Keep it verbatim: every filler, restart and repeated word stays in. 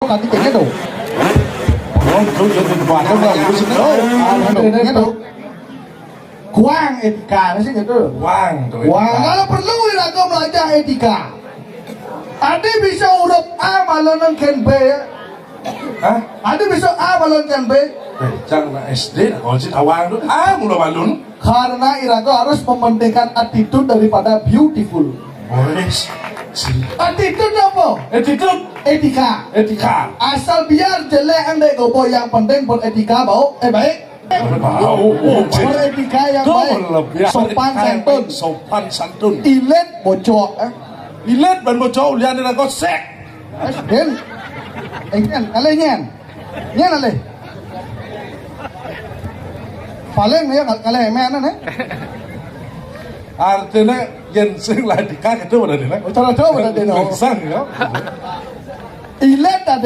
Tadi kayak gitu. Kuang etika sih gitu. Kuang. Kalau perlu iraga belajar etika. Adi bisa huruf A malah nang ken B ya. Hah? Adi bisa A malah ken B. Eh, cang na S D na kalau si tawang tu, ah, mula balun. Karena iraga harus mementingkan attitude daripada beautiful. Boys. Attitude apa? Attitude. Etika. Etika. Asal biar jelek andai gobo, yang penting beretika bau, eh, baik. Bau. Beretika yang baik. Sopan santun. Sopan santun. Ilet bocok, eh. Ilet ban bocok ulian iraga sek. Eh, den. Eh, nyen, alih nyen. Nyen alih. Paling ya kal-, kalih emen, eh. Artinya, yen sing lah dikak itu pada dina. Oh, cara jauh pada dina. Sang, ya. Ilet ada